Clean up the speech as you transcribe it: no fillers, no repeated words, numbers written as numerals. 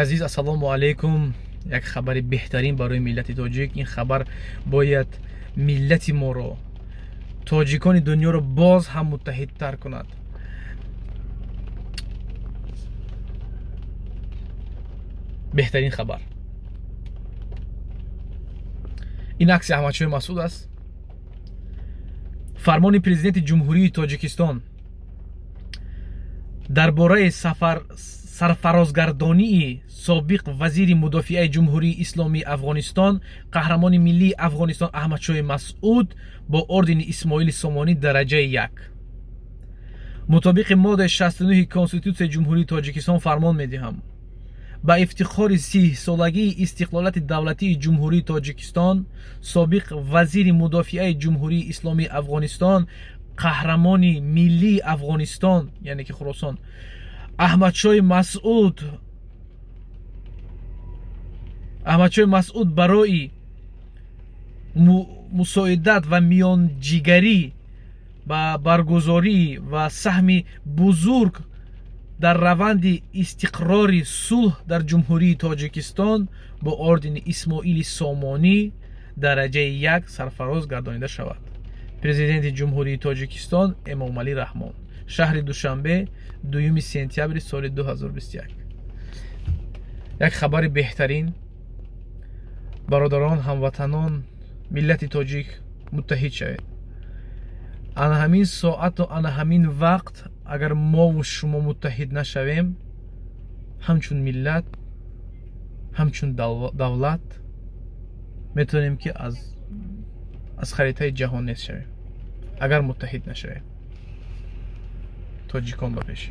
Азиз, ассалому алайкум. Як хабари беҳтарин барои миллати тоҷик. Ин хабар бояд миллати моро, тоҷикони дунёро боз ҳам муттаҳидтар кунад. Беҳтарин хабар ин акси Аҳмадшоҳи Масъуд аст. Фармони Президенти Ҷумҳурии Тоҷикистон дар бораи сарфарозгардонии собиқ вазири мудофиаи Ҷумҳурии Исломии Афғонистон, қаҳрамони миллии Афғонистон Аҳмадшоҳи Масъуд бо ордени Исмоили Сомонӣ дараҷаи як. Мутобиқи моддаи 69 Конститутсияи Ҷумҳурии Тоҷикистон фармон медиҳам: ба ифтихори 30-солагии истиқлолияти давлатии Ҷумҳурии Тоҷикистон собиқ вазири мудофиаи Ҷумҳурии Исломии Афғонистон, қаҳрамони миллии Афғонистон, яъне ки Хуросон, Аҳмадшоҳи Масъуд барои мусоидат ва миёнҷигарӣ ба баргузорӣ ва саҳми бузург дар раванди истиқрори сулҳ дар Ҷумҳурии Тоҷикистон бо ордени Исмоили Сомонӣ дараҷаи як сарфароз гардонида шавад. Президенти Ҷумҳурии Тоҷикистон Эмомалӣ Раҳмон. Шаҳри Душанбе, 2 сентябри соли 2021. Як хабари беҳтарин. Бародарон, ҳамватанон, миллати тоҷик, муттаҳид шавед. Ана ҳамин соату ана ҳамин вақт агар мову шумо муттаҳид нашавем, ҳамчун миллат, ҳамчун давлат, метавонем ки аз харитаи ҷаҳон нест шавем, агар муттаҳид нашавем. Тоҷикон, ба пеш!